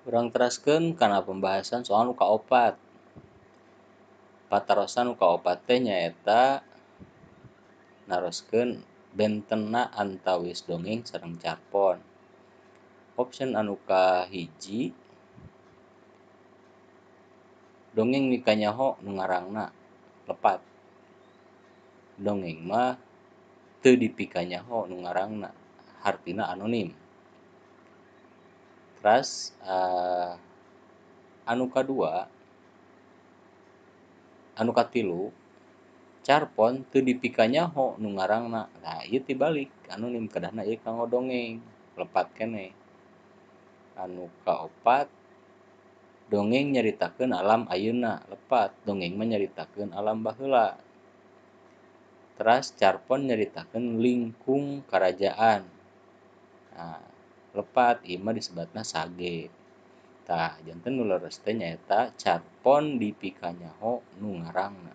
Urang teraskeun kana pembahasan soal nu kaopat. Patarosan nu kaopat teh nyaeta naroskeun bentenna antawis dongeng sareng carpon. Option anu kahiji, dongeng mikanyaho nu ngarangna, lepat. Dongeng mah teu dipikanyaho nu ngarangna, hartina anonim. Teras anu kadua, anu katilu, carpon teu dipikanyaho nu ngarangna. Nah, ieu tibalik anonim, kedahna ieu kanggo dongeng, lepat keneh. Anu kaopat, dongeng nyaritakeun alam ayeuna, lepat. Dongeng mah nyaritakeun alam baheula. Teras carpon nyaritakeun lingkung karajaan. Nah, lepat ieu mah disebatna sage. Tah, janten nu leres teh nyaeta carpon dipikanyaho nu ngarangna.